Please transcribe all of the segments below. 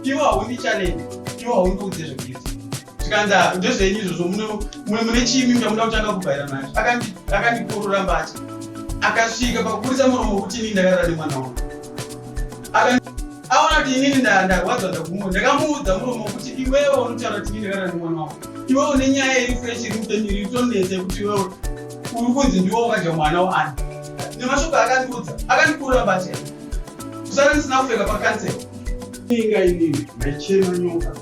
Iwe haundi challenge, iwe haundiudze zvekuita. Zvikanzi ah, ndezvenyu izvozvo mune chimi chamuda kutanga kubhaira nacho. Akandikurura mbatya. Akasvika pakuburitsa muromo wekuti inini ndakarara nemwana wangu. Aona kuti inini ndarwadzwa ndagumwa. Ndakamuudza muromo wekuti iwewe unotaura kuti inini ndakarara nemwana wangu. Iwewe une nyaya iri fresh iri mupenyu iri kutonetsa yekuti iwewe uri kunzi ndiwe wakadya mwana waani. Nemashoko akandiudza, akandikurura mbatya. Kusara ndisina kupfeka pakansel. Inga inini maichema nyoka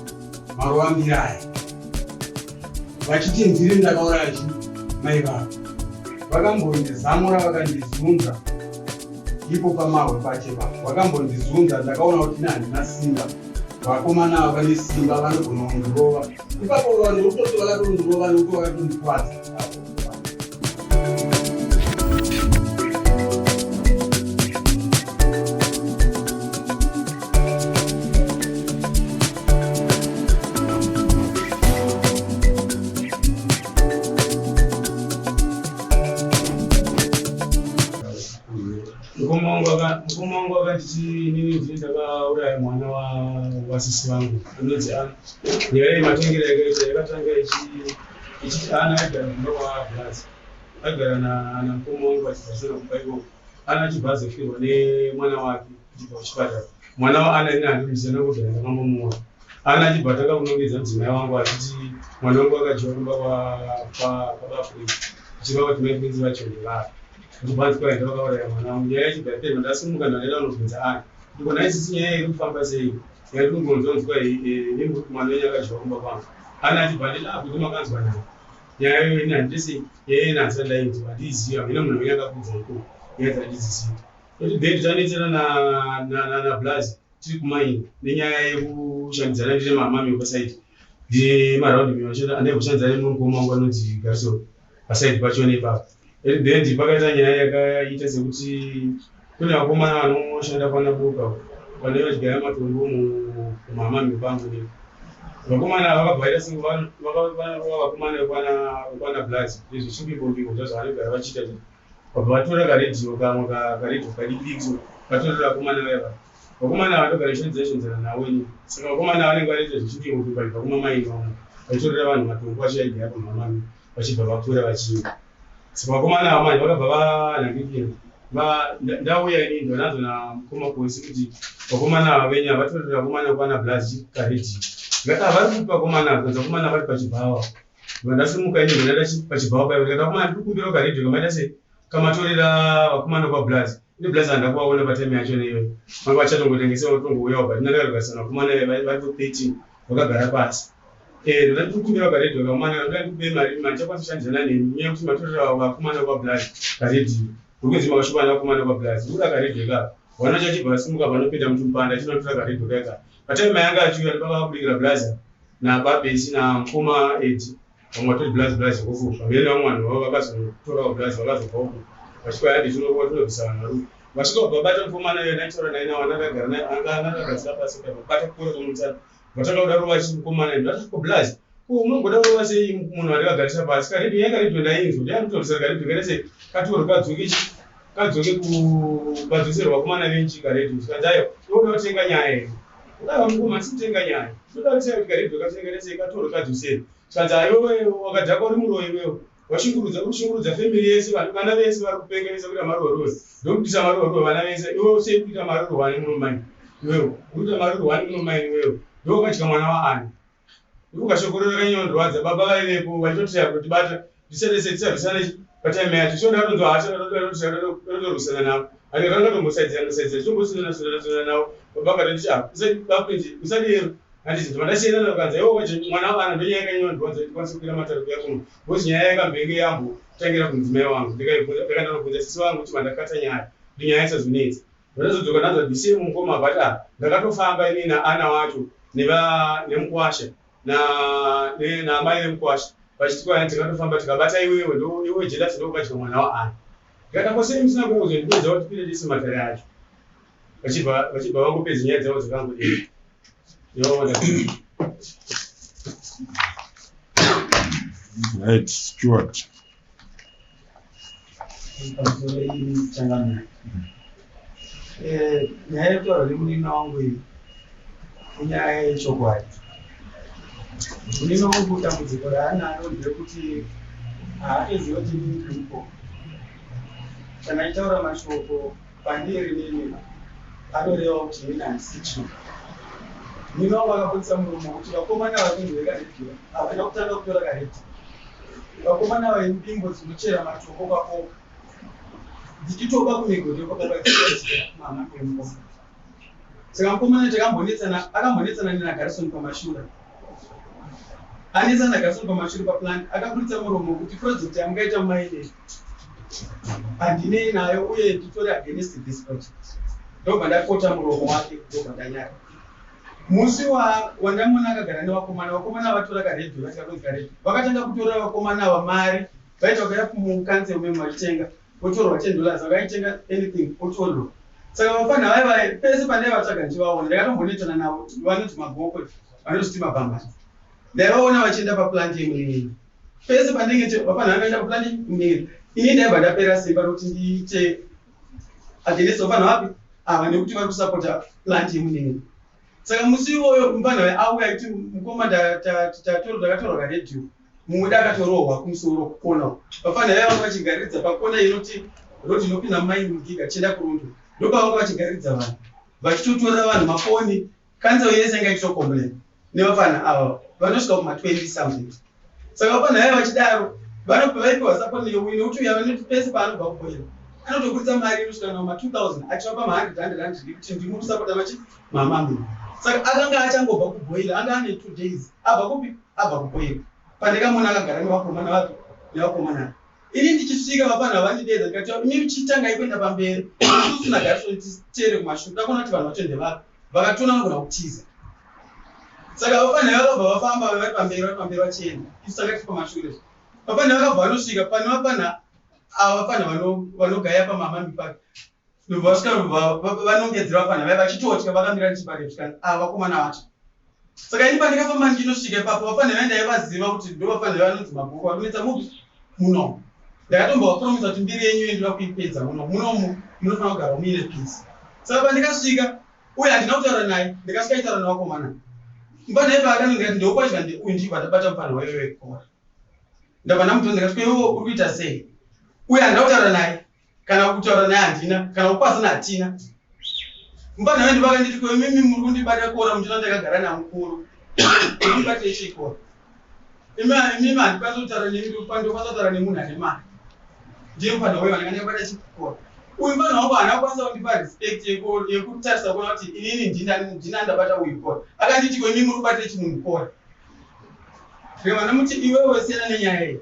maruva aya vachiti ndiri ndakauraya chi mai vavo vakambondizamura vakandizunza ipo pamahwe pache papo vakambondizunza ndakaona kuti ini handina simba vakomana ava vane simba vanogona kundirova ipapo vanhu vokutoti vakatondirova nokuti vakatondikwadza. Mukoma wangu akanditi inini ndini ndakauraya mwana wasisi vangu anonzi Ana. Nyaya iyi matangiro ayakaita yakatanga ichiti Ana aigara kumba kwaBlazi, aigara namukoma wangu achibva kumba ikoko. Ana achibva azofirwa nemwana wake achibva kuchipatara. Mwana waAna ini handimuziva nokubvira ndakambomuona. Ana achibva atanga kunongedza mudzimai wangu achiti mwana wangu akadyiwa kumba kwaBaPrince achireva kuti mai Prince vacho ndevapi. Ndobva anzi kwaenda vakauraya mwana wangu. Nyaya yachibva yapera ndasimuka ndaenda kunobvunza Ana. Ndiko nhai sisi nyaya iri kufamba sei? Yari kungonzwa nzwa iyi mwana wenyu akadyiwa kumba kwangu. Ana achibva anditi ah kuti makanzwa naye. Nyaya iyoyo ini handisi nyaya iyi handisati ndainzwa handiizivi hameno munhu wenyu akakuudza ikoko nyaya dzandidzizivi. Toti bhedhi tanetsana naBlazi tiri kumaini nenyaya yekushandidzana ndine mamami wepasaidi ndine maraundi andikushandidzana nemumwe mukoma wangu anonzi Garison pasaidi pachona ipapo. Then pakaita nyaya yakaita sekuti kune vakomana vanoshanda kwana Buka vanenge vachigaya matombo mumamami kwangu ne vakomana ava vakabva vaita sevarova vakomana vekwana Blazi nezvechimbimbombibo zvazvavanogara vachiita vabva vatora karedhiyo kamwe karedhiyo kadiki so vatorera vakomana vaya vaya vakomana ava ndogara vachishandidzana navo ini saka vakomana vanenge vanoita zvechimbimbombibo vachibva kumamaini vamwe vachitorera vanhu matombo vachiaigaya pamamami vachibva vapfuura vachiinda saka vakomana ava manje vakabva vanhangikira ndauya ini ndonanzwa namukoma Kosi kuti vakomana ava venya vatorera vakomana kwana Blazi karedhiyo ndikati vari kupi vakomana ava kanzi vakomana vari pachibhawa ndasimuka ini ndonada pachibhawa paivo ndikati vakomana ndiri kukumbira karedhiyo kamaita sei kamatorera vakomana kwaBlazi ini Blazi handa kuvaona patime yacho neiyoyo vanga vachatongotengesa vatongouyawo but ndakagarisana vakomana vari 13 vakagara pasi ndoda ndikukumbira karedhiyo kakomana ndoda ndikupe mari mari chakwanisa kushandidzana nemi nyaya yekuti matorera vakomana kwaBlazi karedhiyo uri kunzi makashopana vakomana kwaBlazi uri kuda karedhiyo ka wana chachibva asimuka panopinda mutumupanda achinotora karedhiyo kaika patime yanga achiuya ndopakabudikira Blazi nababesi namukoma Edi vamwe vatori Blazi Blazi hofu pamberi nevamwe vanhu vavo vakazotorawo Blazi vakazobva uku vachikwa yandi tinorowa tinobvisa vanhu vari vasvika kubva bata mukomana iye ndaitaura naye nawo andakagara naye andakagadzira pasi bata kukora kumutsana vatanga kuda rova chimukomana ndati ko Blazi ko unomboda kurova sei munhu wandakagarisa pasi karedhiyo nyaya karedhiyo ndainzwa ndaimutoresa karedhiyo kaita sei katorwe kadzoke kadzoke kadzoserwa vakomana venchi karedhiyo zvikanzi aiwa unoda kutenga nyaya here udava mukoma handisi kutenga nyaya ndoda kutenga kuti karedhiyo katenga sei katorwe kadzoserwa zvikanzi aiwewe wakadhakwa uri muroyi iwewe washungurudza uri kushungurudza family yese vana vese vari kupengeresa kuita maroorwe ndokubvisa maroorwe vana vese iwe sei kuita maroorwani muno maini iwewe uri kuita maroorwani muno maini iwewe ndokadya mwana waani ndokashokorora kanyondorwadza baba vaivepo vachitotiraya kutibata tisadese tisabvisana patime yacho so ndatonzwa hasha ndatorwisana navo ati rangatombosaidzana saidzana tichitombosiyana navo baba vakatoti ah usadero handiti ndobva ndasiyana navo kanzi iwe mwana waana ndonyaya yakanyondorwadza kuti tikwanise kukwira matare kuya kuno because nyaya yakambenge yambotangira kumudzimai wangu ndakaenda sisi vangu kuti vandakata nyaya kuti nyaya isazonetsa ndazodzoka ndanzwa ndisiye mukoma but ah ndakatofamba inini naana wacho nemukwasha naamai vemukwasha vachiti kwai tikatofamba tikabata iwewe iwewe Jelasi ndokukadya mwana waana ndikati ko sei musina kuzondibudza kuti tipinde tese matare acho vachibva vangopedza nyaya dzavo dzakangodii. Right, Stuart. Nyaya yekutaura nemunin'ina wangu iyi Inyaya yechokwadi. Munin'ina wangu dambudziko raanaro nderekuti haatoziva kuti inini ndiri mukoma. Kana achitaura mashoko pandiri inini anoreva kuti inini handisi chinhu. Munin'ina wangu akabudisa muromo kuti vakomana vari kunzi vekaredhiyo havana kutanga kutora karedhiyo. Vakomana ava imbingo dzinochera matombo kwaboka dzichitoba kumigodhi yekwaboka dzichiita mama mukoma. Saka mukomana takambonetsana, akambonetsana naGarrison pamashure. Anetsana naGarrison pamashure paplan, akaburitsa muromo kuti project yamungaita mumaine handinei nayo uye titori against this project. Ndobva ndakota muromo wake, ndobva ndanyara. Musi wa wandamuona akagara nevakomana, vakomana vatora karedhiyo, vati kakonzi karedhiyo. Vakatanga kutorera vakomana ava mari, vaiti vakauya kumukanzero memo vachitenga. Votorwa $10 vakaitenga anything votorwa. Saka vapfanha vaye vaye pese pandaivatsvaga ndichivaona ndakatombonetsana navo vanonzi magokwe vanozviti mabhambani. Ndaivaona vachienda paplant yemunin'ina. Pese pandinenge vapfanha vanoenda paplant yemunin'ina. Ini ndaibva ndapera simba rokuti ndiite against vapfanha vapi ava nekuti vari kusapota plant yemunin'ina. Saka musi iwoyo mupfanha uya auya achiti mukoma takatorwa karedhiyo Mumwe wedu akatorohwa kumusoro kukona uko. Vapfanha vaya vanga vachigariridza pakona inoti road inopinda mumaini mugiga tichienda kuRundu. Ndopavanga vachigariridza vanhu. Vachitotorera vanhu mafoni. Council yese yanga ichitocomplain nevapfanha ava vanosvika kuma 20 something. Saka vapfanha vaya vachidaro vanobva vaipiwa support nekuti uya vanoti pese paanobva kuboira anotoburitsa mari inosvika kana kuma 2000 achivapa ma 100 100 100 kuti ndimi kusapota machi mamambi. Saka akanga achangobva kuboira anga ane 2 days abva kupi abva kuboira pandakamuona akagara nevakomana vapi nevakomana ini ndichisvika vapana vandideedza ndikati imi chitangai kuenda pamberi isusu naGarrison titere kumashure takuona kuti vanhu vacho ndevapi vakatona vanogona kutiza saka vapana vakabva vafamba vari pamberi vari pamberi vachienda isu tanga tiri pamashure vapana vakabva vanosvika pane vapana ava vapana vanogaya pamamami pake Ndobva vasvika ndobva vanongedzera vapfanha vaya vachitotya vakamira nechipare zvikanzi ava vakomana vacho. Saka ini pandakafamba ndichinosvika ipapo vapfanha vaya ndaivaziva kuti ndovapfanha vaya vanonzi mabhuku vakunetsa mupi muno. Ndakatombovapromisa kuti mbiri yenyu iyo ndoda kuipedza muno munomu munofanira kugara muine peace. Saka pandikasvika uye handina kutaura naye ndikasvika aitaura nevakomana. Mupfanha iye paakanonge ndikati ndokwadya ndeuyu ndichibva ndabata mupfanha wayo wekora. Ndabva ndamubvunza ndikati ko iwewe uri kuita sei? Uye handina kutaura naye. Kana kutaura naye handina, kana kukwazana hatina. Mupfanha wedu vakanditi ko imimi muri kundibata kora muchiona ndakagara namukuru. Ndibate chii kora? Imi imimi handikwanisi kutaura nemi ndokwanisa kutaura nemunhu ane mari. Ndiye mupfanha weyo ndanga ndakabata chii kora. Uyu mupfanha wangu haana kukwanisa kundipa respect yekutarisa kuona kuti inini ndina ndabata uyu kora. Akanditi ko imimi muri kubatira chimunhu kora. Ndikabva ndamuti iwewe siyana nenyaya iyi.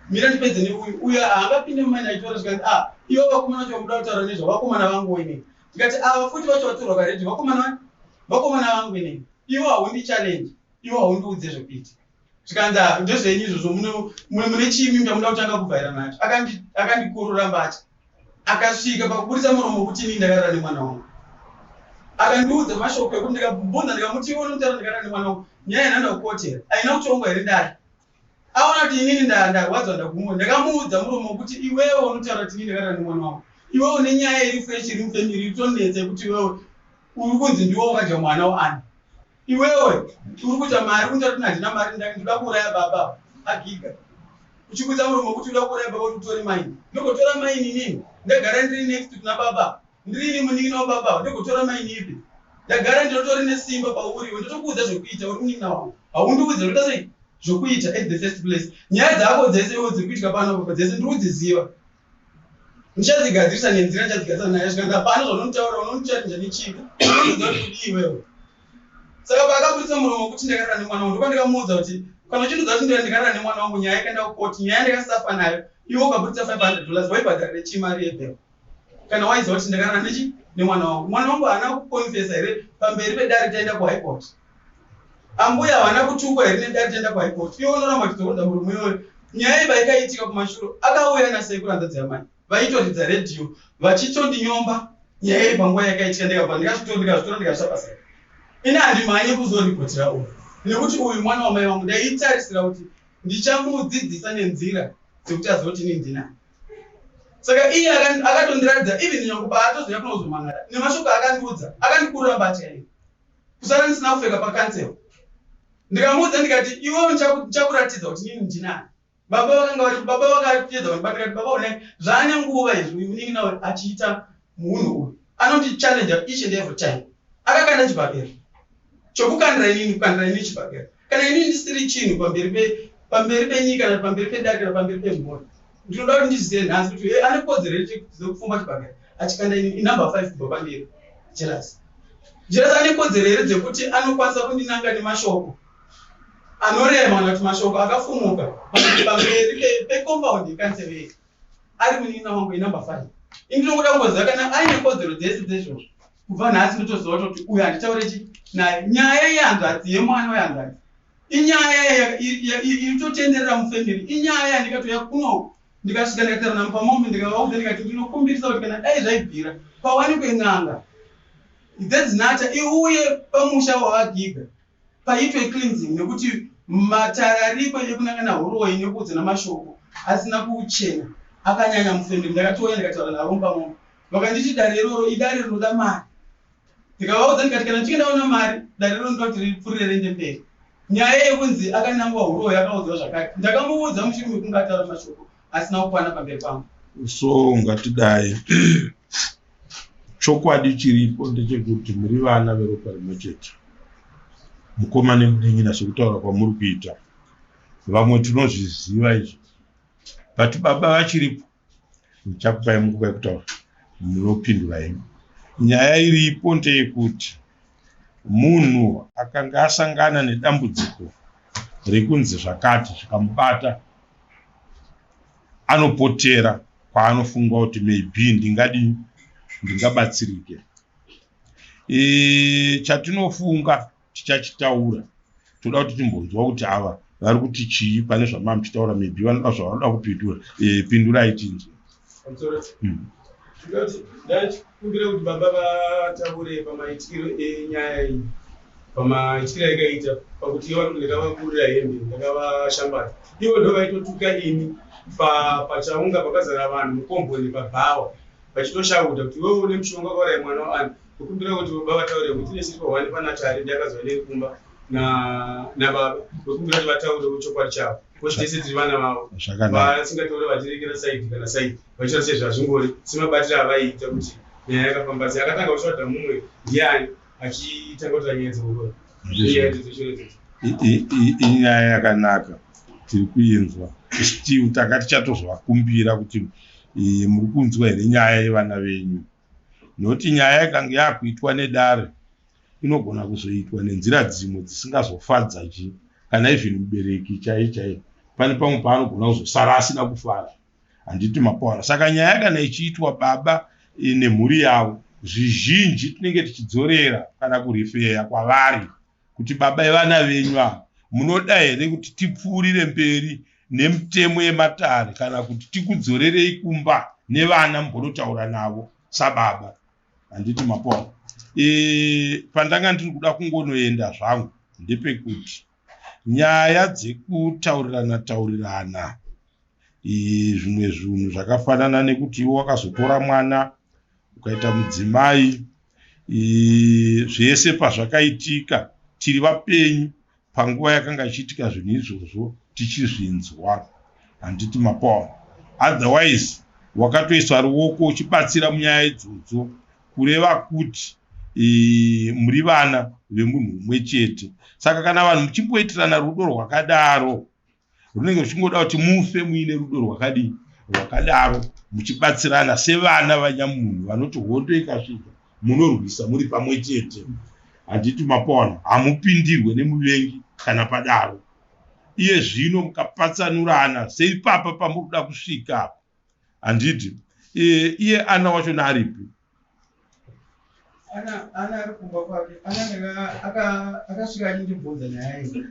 Mira ndipedze neuyu. Uyu haangapinde mumaini achitora zvikanzi ah ivo vakomana vacho vamuda kutaura nezva vakomana vangu ini. Ndikati ava futi vacho vatorwa karedhi vakomana vani? Vakomana vangu ini. Iwo haundi challenge. Iwo haundiudze zvekuita. Zvikanzi ah ndezvenyu izvozvo mune mune chii chamuda kutanga kuvhaira nacho. Akandi akandikurura mbatya. Akasvika pakuburitsa muromo wekuti inini ndakarara nemwana wangu. Akandiudza mashoko ekuti ndikabvunza ndikamuti iwe unotaura ndakarara nemwana wangu. Nyaya yanhanda kukotera. Haina kutongwa here ndari. Aona kuti inini ndarwadzwa ndagumwa ndakamuudza muromo wekuti iwewe unotaura kuti inini ndakarara nemwana wangu. Iwewe une nyaya iri fresh iri mufamily iri kutonetsa yekuti iwewe uri kunzi ndiwe wakadya mwana waani. Iwewe uri kuita mari unotaura kuti handina mari ndoda kuuraya baba agiga. Uchibudza muromo wekuti unoda kuuraya baba kuti utore maini. Ndogotora maini inini ndagara ndiri next kuna baba Ndirini munin'ina wababa ndogotora maini ipi? Ndagara ndinotori nesimba pauri iwe ndotokuudza zvekuita uri munin'ina wangu. Haundiudze ndoita sei zvekuita at the first place. Nyaya dzako dzese iwe dziri kuitika pano apa dzese ndiri kudziziva. Ndichadzigadzirisa nenzira ndichadzigadzirisa nayo zvikanzi hapana zvaunonditaura unondichallenja nechii? Unondiudza kuti kudii iwewe? Saka paakaburitsa muromo wekuti ndakarara nemwana wangu ndopandikamuudza kuti kana uchindiudza kuti ndakarara nemwana wangu nyaya yakaenda kukoti nyaya yandakasafa nayo iwe ukaburitsa $500 waibhadharira chii mari yebail? Kana waiziva kuti ndakarara nechi nemwana wangu. Mwana wangu haana kukonfesa here pamberi pedare taenda kuhigh court? Ambuya havana kutukwa here nedare taenda kuhigh court? Iwe unoramba uchidzorodza muromo iyoyo. Nyaya iyi paikaitika kumashuro akauya nasekuru hanzvadzi yamai vaitoridza redhiyo vachitondinyomba nyaya iyi panguva yakaitika ndikabva ndikazvitora ndikazvitora ndikazvisa paside. Ini handimhanye kuzoripotera uyu nekuti uyu mwana wamai vangu ndaitarisira kuti ndichamudzidzisa nenzira dzekuti azive kuti ini ndinani. Saka iye akatondiratidza even nyangwe paatozouya kuno kuzomhan'ara nemashoko aakandiudza akandikurura mbatya iyi. Kusara ndisina kupfeka pakansel. Ndikamuudza ndikati iwewe ndichakuratidza kuti nini ndinani. Baba vakanga vari baba vakapedza kundibata ndikati baba honai zvaane nguva izvi uyu munin'ina uyu achiita munhu uyu anondichallenger each and every time. Akakanda chibhakera chokukandira inini kukandira inini chibhakera kana inini ndisiri chinhu pamberi pe pamberi penyika kana pamberi pedare kana pamberi pemhuri ndinoda kuti ndizive nhasi kuti eh, ane kodzero here dzekupfumba chibhakera achikanda inini inumber five kubva pandiri jealous jealous ane kodzero here dzekuti anokwanisa kundinanga nemashoko anorema kana kuti mashoko akafumuka pamberi pecompound yekanzevei ari munin'ina wangu inumber five ini ndinokuda kungoziva kana aine kodzero dzese dzezvozvo kubva nhasi ndotoziva kuti uyu handitaure chi naye nyaya yehanzvadzi yemwana wehanzvadzi inyaya iritotenderera mufamily inyaya yandikatouya kuno ndikasvika ndikataura namupamombe ndikavaudza ndikati ndinokumbirisa kuti kana dai zvaibvira pawanikwe n'anga dzezinata iuye pamusha wavagiga paitwe cleansing nekuti matare aripo ekunangana huroyi nekuudzana mashoko asina kuchena akanyanya mufamily ndakatouya ndikataura navo mupamombe vakanditi dare iroro idare rinoda mari ndikavaudza ndikati kana ndichinge ndaona mari dare iroro ndinoda kuti ripfurire riende mberi nyaya yekunzi akanangwa huroyi akaudzwa zvakati ndakamuudza mushure mekunge ataura mashoko asina kukwana pamberi pangu so ngatidai chokwadi chiripo ndechekuti muri vana veropa rimwe chete mukoma nemunin'ina sekutaura kwamuri kuita vamwe tinozviziva izvi but baba vachiripo ndichakupai nguva yekutaura munopindura henyu nyaya iripo ndeyekuti munhu akanga asangana nedambudziko rekunzi zvakati zvikamubata anopotera kwaanofunga kuti maybe ndingadii ndingabatsirike e, chatinofunga tichachitaura toda kuti timbonzwa kuti ava vari kuti chii pane zvamava muchitaura maybe vanoda zvavanoda kupindura e, pindurai tinzwe Ndachikumbira kuti baba vataure pamaitikiro enyaya iyi pamaitikiro aikaita pakuti ivo vanoti ndakavakurira hembe ndakavashambadza ivo ndo vaitotuka ini pachaunga pakazara vanhu mukomboni pabhawa vachitoshauta kuti iwewe une mushonga wakauraya mwana waani ndokumbira kuti baba vataure kuti nesiri pahwani panatari ndakazwa neri kumba nababa ndokumbira kuti vataurewo chokwadi chavo kuti tese tiri vana vavo vasingataure vachirekera saidi kana saidi vachiita sezvazvingori semabatiro avaiita kuti nyaya yakafamba sei akatanga kutsvaga mumwe ndiani achitanga kutaura nyaya dzekuroora nyaya idzodzo inyaya yakanaka tiri kuinzwa still tanga tichatozovakumbira kuti muri kunzwa here nyaya yevana venyu nokuti nyaya ikange yakuitwa nedare inogona kuzoitwa nenzira dzimwe dzisingazofadza chi kana even mubereki chai chai pane pamwe paanogona kuzosara asina kufara handiti mapaona saka nyaya kana ichiitwa baba nemhuri yavo zvizhinji tinenge tichidzorera kana kurifeya kwavari kuti baba evana venyu ava munoda here kuti tipfuurire mberi nemutemo yematare kana kuti tikudzorerei kumba nevana mumbonotaura navo sababa handiti mapaona e, pandanga ndiri kuda kungonoenda zvangu ndepekuti nyaya dzekutaurirana taurirana zvimwe zvinhu zvakafanana nekuti iwe wakazotora mwana ukaita mudzimai zvese pazvakaitika tiri vapenyu panguva yakanga ichiitika zvinhu izvozvo tichizvinzwa handiti mapaona otherwise wakatoiswa ruoko uchibatsira munyaya idzodzo kureva kuti e, muri vana vemunhu umwe chete saka kana vanhu muchimboitirana rudo rwakadaro runenge ruchingoda kuti mufe muine rudo rwakadii rwakadaro muchibatsirana sevana vanyamunhu vanoti hondo ikasvika munorwisa muri pamwe chete handiti mapona hamupindirwe nemuvengi kana padaro iye zvino mukapatsanurana seipapa pamuri kuda kusvika handiti iye ana wachona aripi Ana ana ari kumba kwake. Ana ndaka aka akasvika achindibvunza nyaya iyi.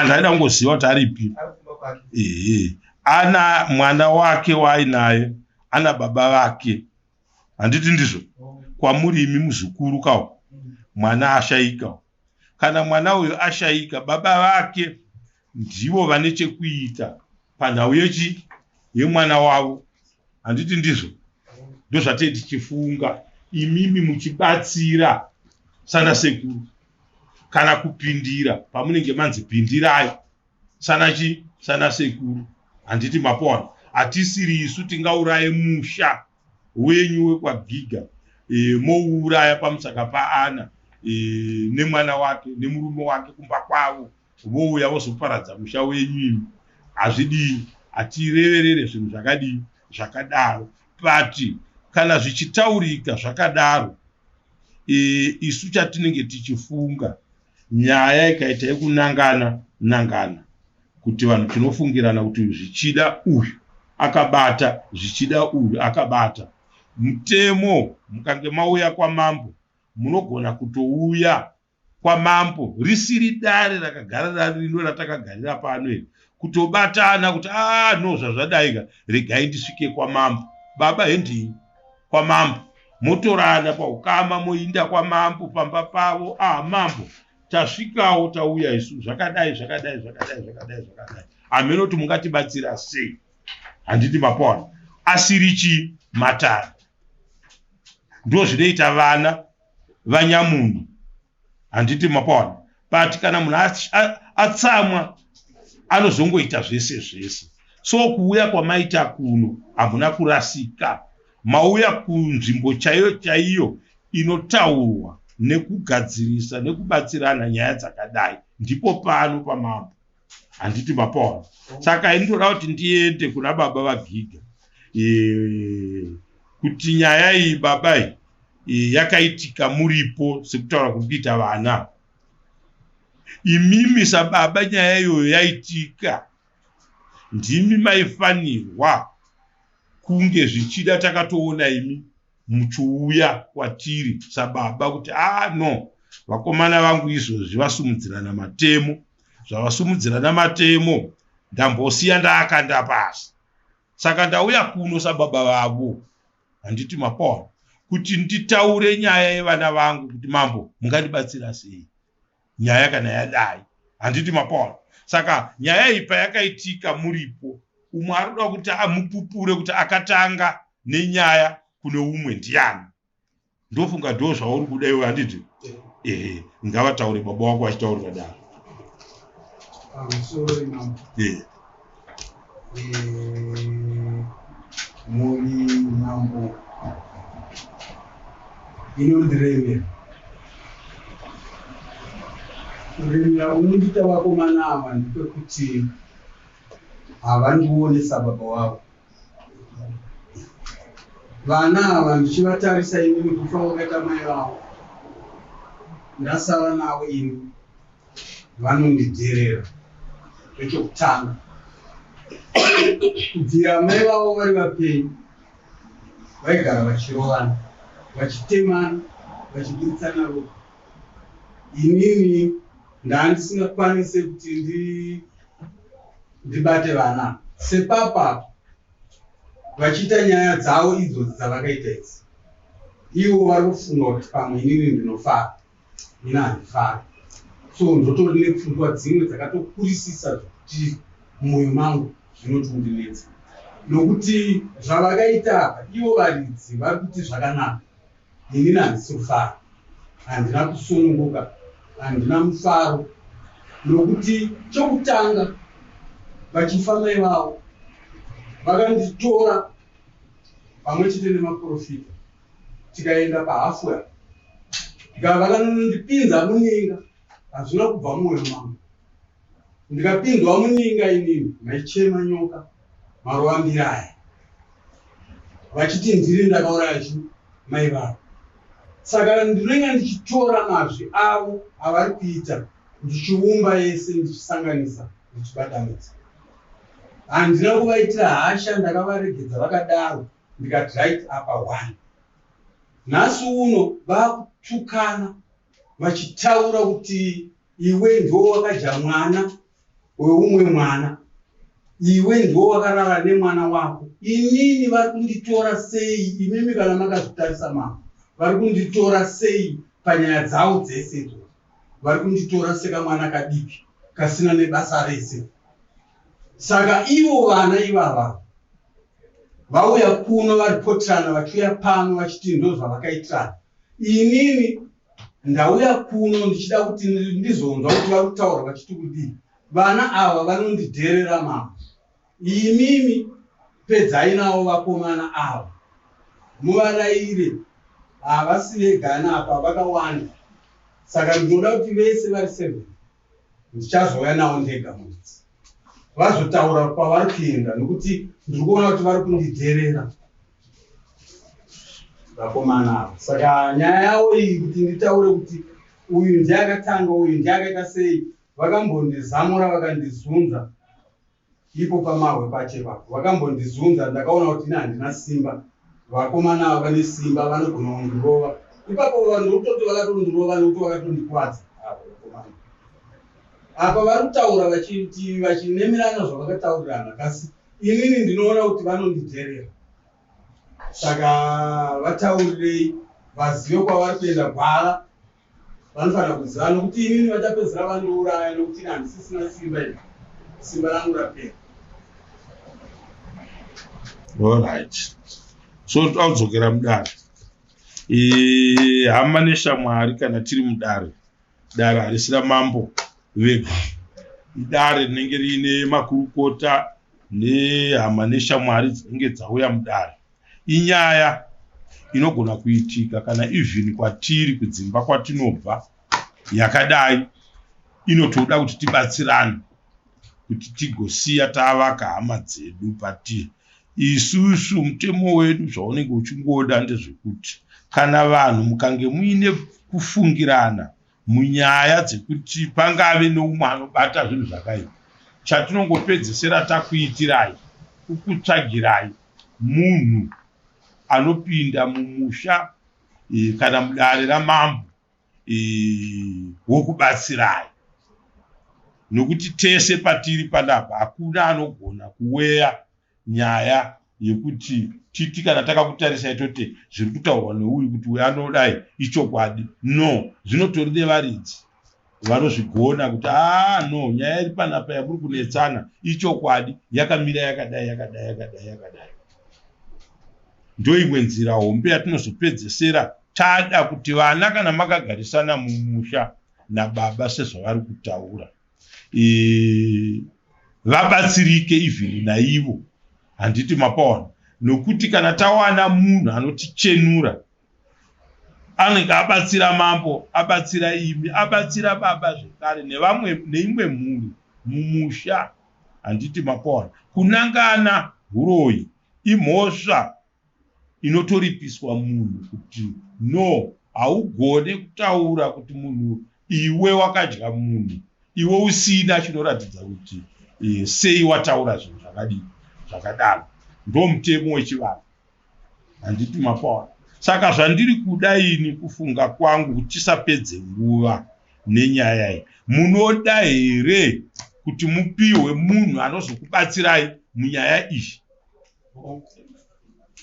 Ndaida kungoziva kuti aripi. Ari kumba kwake. Ehe. Ana mwana wake waainaye ana baba vake. Handiti ndizvo? Oh. Kwamuri imi muzukuru kawo. Mwana ashaika. Kana mwana uyu ashaika baba vake ndivo vane chekuita panhau yechi yemwana wavo. Handiti ndizvo? Ndozvatei tichifunga imimi muchibatsira sana sekuru. kana kupindira pamunenge manzi pindirai sana chi sana sekuru handiti mapona hatisiri isu tingauraye musha wenyu wekwagiga e, mouuraya pamusaka paana e, nemwana wake nemurume wake kumba kwavo vouya vozoparadza musha wenyu imi hazvidii hatireverere zvinhu zvakadii zvakadaro but kana zvichitaurika zvakadaro e, isu chatinenge tichifunga nyaya ikaita yekunangana nangana kuti vanhu tinofungirana kuti zvichida uyu akabata zvichida uyu akabata mutemo mukange mauya kwamambo munogona kutouya kwamambo risiri dare rakagara rino ratakagarira pano iri kutobatana kuti a ah, no zvazvadaika regai ndisvike kwamambo baba hendii kwamambo motorana paukama moinda kwamambo pamba pavo ah mambo tasvikawo tauya isu zvakadai zvakadai zvakadai zvakadai zvakadai hameno kuti mungatibatsira sei handiti mapona asiri chii matare ndo zvinoita vana vanyamunhu handiti mapaona but kana munhu atsamwa anozongoita zvese zvese so kuuya kwamaita kuno hamuna kurasika mauya kunzvimbo chaiyo chaiyo inotaurwa nekugadzirisa nekubatsirana nyaya dzakadai ndipo pano pamambo handiti mapaona saka ini ndoda kuti ndiende kuna baba vagiga e, kuti nyaya iyi baba iyi e, yakaitika muripo sekutaura kuri kuita vana imimi sababa nyaya iyoyo yaitika ndimi maifanirwa kunge zvichida takatoona imi muchiuya kwatiri sababa kuti ah no vakomana vangu izvozvi vasumudzirana matemo zvavasumudzirana matemo ndambosiya ndaakanda pasi saka ndauya kuno sababa vavo handiti mapaona kuti nditaure nyaya yevana vangu kuti mambo mungandibatsira sei nyaya kana yadai handiti mapaona saka nyaya iyi payakaitika muripo umwe ari kuda kuti amupupure kuti akatanga nenyaya kune umwe ndiani ndofunga ndo zvauri kuda iwe handiti ehe ngavataure baba wako vachitaurira daro eh. eh, muri mambo inondiremera kuremera unondiita vakomana ava ndekwekuti havandione sababa wavo Vana ava ndichivatarisa inini kufa kwakaita mai vavo ndasara navo ini vanondidherera ndechokutanga kubvira mai vavo vari vapenyu vaigara vachirovana vachitemana vachiburitsana ropa inini ndandisingakwanise kuti ndi ndibate vana sepapa vachiita nyaya dzavo idzodzi dzavakaita idzi ivo vari kufunga kuti pamwe inini ndinofara ini handifari so ndotori nepfungwa dzimwe dzakatokurisisa zvekuti mumwoyo mangu zvinotondinetsa nokuti zvavakaita apa ivo varidzi vari kuti zvakanaka Inini handisi kufara, handina kusununguka, handina mufaro nokuti chokutanga vachifa mai vavo vakanditora pamwe chete nemaporofita tikaenda pahafuya vakanondipinza muninga hazvina kubva mumwoyo mangu ndikapinzwa muninga inini maichema nyoka marovambira aya vachiti ndiri ndakauraya chi mai vavo saka ndinenge ndichitora mazwi avo avari kuita ndichiumba yese ndichisanganisa ndichibatanidza handina kuvaitira hasha ndakavaregedza vakadaro ndikati right apa one nhasi uno vakutukana vachitaura kuti iwe ndiwo wakadya mwana weumwe mwana iwe ndiwo wakarara nemwana wako inini vari kunditora sei imimi kana makazvitarisa mama vari kunditora sei panyaya dzavo dzese idzo vari kunditora sekamwana kadiki kasina nebasa rese saka ivo vana ivava vauya kuno varipotirana vachiuya pano vachiti ndo zvavakaitirana inini Ndauya kuno ndichida kuti ndizonzwa kuti vari kutaura vachiti kudii. Vana ava vanondidherera mambo. Imimi pedzai navo vakomana ava muvaraire havasi vegana apa vakawanda saka ndinoda kuti vese vari seven ndichazouya navo ndega mudzi vazotaura kwavari kuenda nokuti ndiri kuona kuti vari kundidherera vakomana ava saka nyaya yavo iyi kuti nditaure kuti uyu ndiye akatanga uyu ndiye akaita sei vakambondizamura vakandizunza Ipo pamahwe pacho ipapo vakambondizunza ndakaona kuti ini handina simba vakomana ava vane simba vanogona kundirova ipapo vanhu ndokutoti vakatondirova nekuti vakatondikwadza ava vakomana apa vari kutaura vachiti vachinemerana zvavakataurirana kasi inini ndinoona kuti vanondidherera saka vataurirei vazive kwavari kuenda gwara Vanofanira kuziva nokuti inini vachapedzisira vandiuraya nokuti ini handisisina simba ini. Simba rangu rapera. Alright. So taudzokera mudare. E, hama neshamwari kana tiri mudare. Dare harisi ramambo vega. Idare rinenge riine makurukota nehama neshamwari dzinenge dzauya mudare. Inyaya inogona kuitika kana even kwatiri kudzimba kwatinobva yakadai inotoda kuti tibatsirane kuti tigosiya tavaka hama dzedu but isusu mutemo wedu zvaunenge uchingoda ndezvekuti kana vanhu mukange muine kufungirana munyaya dzekuti pangave neumwe anobata zvinhu zvakaipa chatinongopedzesera takuitirai kukutsvagirai munhu anopinda mumusha e, kana mudare ramambo e, wokubatsirai nokuti tese patiri panapa hakuna anogona kuweya nyaya yekuti titi kana takakutarisai toti zviri kutaurwa neuyu kuti uyu anodai ichokwadi no zvinotori nevaridzi vanozvigona kuti aa ah, no nyaya iri panapa yamuri kunetsana ichokwadi yakamira yakadai yakadai yakadai yakadai ndoimwe nzira hombe yatinozopedzesera tada kuti vana kana makagarisana mumusha nababa sezvavari kutaura e, vabatsirike even naivo handiti mapaona nokuti kana tawana munhu anotichenura anenge abatsira mambo abatsira imi abatsira baba zvekare nevamwe neimwe mhuri mumusha handiti mapaona kunangana huroyi imhosva inotoripiswa munhu kuti no haugone kutaura kuti munhu iwe wakadya munhu iwe usina chinoratidza kuti e, sei wataura zvinhu zvakadii zvakadaro ndomutemo wechivanhu handiti mapaona saka zvandiri kuda ini kufunga kwangu kuti tisapedze nguva nenyaya iyi munoda here kuti mupihwe munhu anozokubatsirai munyaya iyi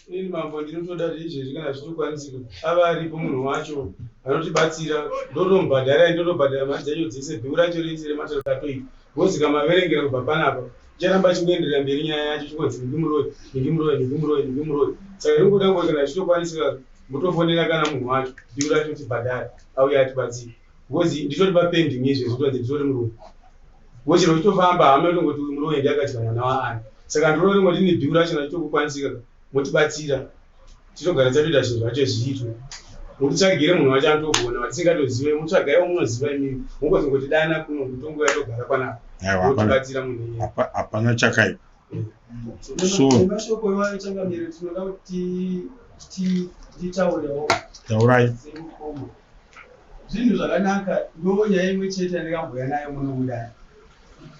Ini mambo ndinotoda kuti izvezvi kana zvichikwanisika ave aripo munhu wacho anotibatsira ndotomubhadhara ndotobhadhara mari dzacho dzese bhiu racho rese rematare ratoita because kamaverengera kubva panapa icharamba ichingoenderera mberi nyaya yacho chingonzi ningi muroyi ningi muroyi ningi muroyi ningi muroyi saka ndingoda ngoti kana zvichitokwanisika motofonera kana munhu wacho bhiu racho tibhadhare auye atibatsire because nditori papending izvezvi tonzi nditori muroyi Because chero uchitofamba hama yotongoti uyu muroyi ndiye akadya mwana waani. Saka ndinoona ringoti ne bill racho richitokukwanisika motibatsira titogara tatoita zvinhu zvacho zviitwe. Mutitsvagire munhu wacho anotogona watisingatozive mutsvagaiwo munoziva imimi mongozongotidana kuno kutongouya togara panapa. Motibatsira munhu iyeye. Hapana chakaipa. So mashoko iwayo changamire tinoda kuti titaurewo. Taurai. Semukoma. Zvinhu zvakanaka ndo nyaya imwe chete yandakambouya nayo muno mudare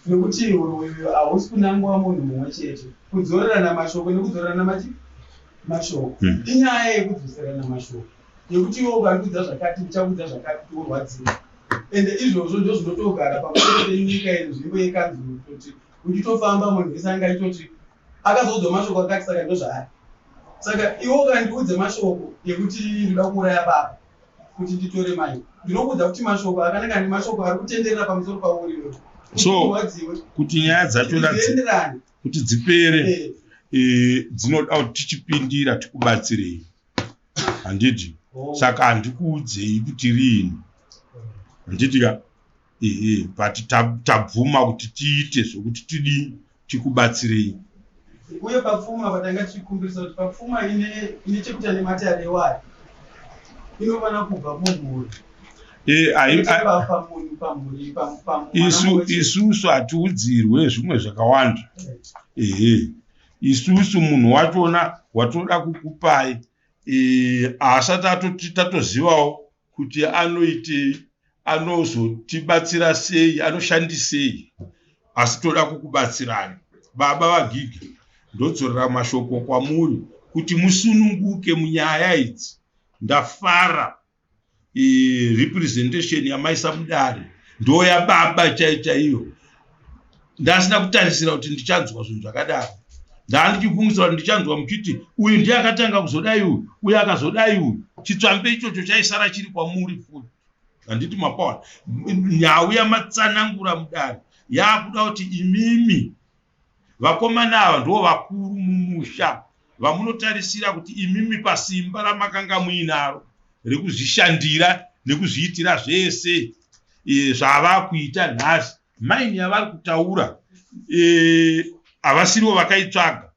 nekuti huroyi hausi kunangwa munhu mumwe chete kudzorerana mashoko nekudzorerana machi mashoko hmm. inyaya yekudzoserana mashoko yekuti iwe ukandikudza zvakati ndichakudza zvakati kuti urwadziwe ende izvozvo ndo zvinotogara pamusoro penyika yenzvimbo yekanzuru kuti uchitofamba munhu wese anga achitoti akazoudzwa mashoko akati saka ndozvaari saka iwe ukandiudza mashoko ekuti ndoda kuuraya baba kuti nditore mai ndinokuudza kuti mashoko akanaka nemashoko ari kutenderera pamusoro pauri iwewe so kuti nyaya dzacho kuti dzipere eh. Eh, dzinoda kuti tichipindira tikubatsirei handiti Saka handikuudzei kuti riini. Handiti ka? Ehe, but tabvuma kuti tiite zvekuti tidii tikubatsirei. Uye papfuma patanga tichikumbirisa kuti papfuma ine ine chekuita nematare iwayo inofanira kubva kumhuri. E, isusu hatiudzirwe zvimwe zvakawanda. Ehe, isusu munhu wachona watoda kukupai haasati atoti tatozivawo kuti anoitei, anozotibatsira sei, anoshandisei, asi toda kukubatsirai. Baba vaGiga, ndodzorera mashoko kwamuri kuti musununguke munyaya idzi. Ndafara representation yamaisa mudare ndoyababa chaiyo chaiyo. Ndasina kutarisira kuti ndichanzwa zvinhu zvakadaro. Ndandichifungisira kuti ndichanzwa muchiti uyu ndiye akatanga kuzodai uyu, uyu akazodai uyu. Chitsvambe ichocho chaisara chiri kwamuri futi. Handiti mapaona nhau yamatsanangura mudare yakuda kuti imimi vakomana ava ndo vakuru mumusha vamunotarisira kuti imimi pasimba ramakanga muinaro rekuzvishandira nekuzviitira zvese zvavakuita nhasi. Maini yavari kutaura havasirivo vakaitsvaga,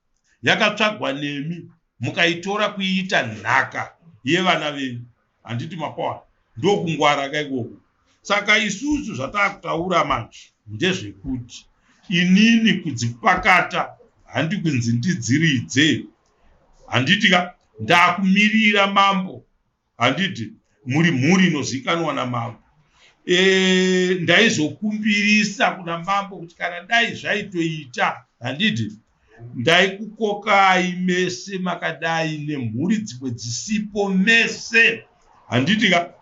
yakatsvagwa nemi mukaitora kuiita nhaka yevana venyu. Handiti mapaona? Ndokungwara ka ikoko. Saka isusu zvatakutaura manje ndezvekuti inini kudzipakata handi kunzi ndidziridze. Handiti ka ndakumirira mambo. Handiti muri mhuri inozikanwa namambo. Ndaizokumbirisa kuna mambo kuti kana dai zvaitoita, handiti ndaikukokai mese makadai nemhuri dzimwe dzisipo mese, handiti ka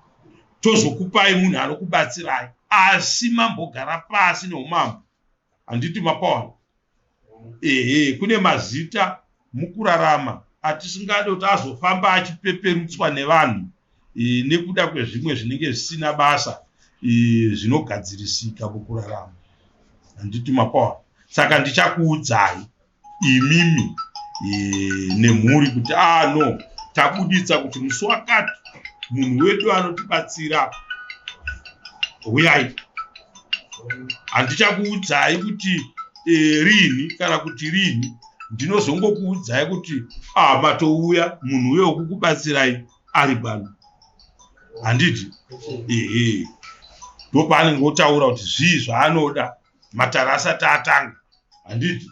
tozokupai munhu anokubatsirai, asi mambogara pasi neumambo. Handiti mapaona? Ehe, kune mazita mukurarama atisingade kuti azofamba achipeperutswa nevanhu nekuda kwezvimwe zvinenge zvisina basa zvinogadzirisika mukurarama. Handiti mapaona? Saka ndichakuudzai imimi nemhuri kuti no, tabuditsa kuti musi wakati munhu wedu anotibatsira, huyai. Handichakuudzai kuti rini kana kuti rini, ndinozongokuudzai kuti matouya munhu uye wekukubatsirai ari pano. Handiti? Ehe, ndopaanenge otaura kuti zvii zvaanoda matare asati atanga. Handiti?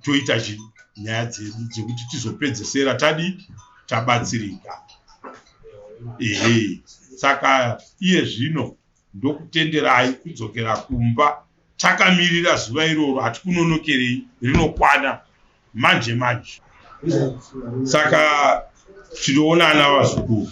Toita chi nyaya dzedu dzekuti tizopedzesera tadi tabatsirika. Ehe, saka iye zvino ndokutenderai kudzokera kumba takamirira zuva iroro, hatikunonokerei, rinokwana manje manje. Saka tinoonana vazukuru.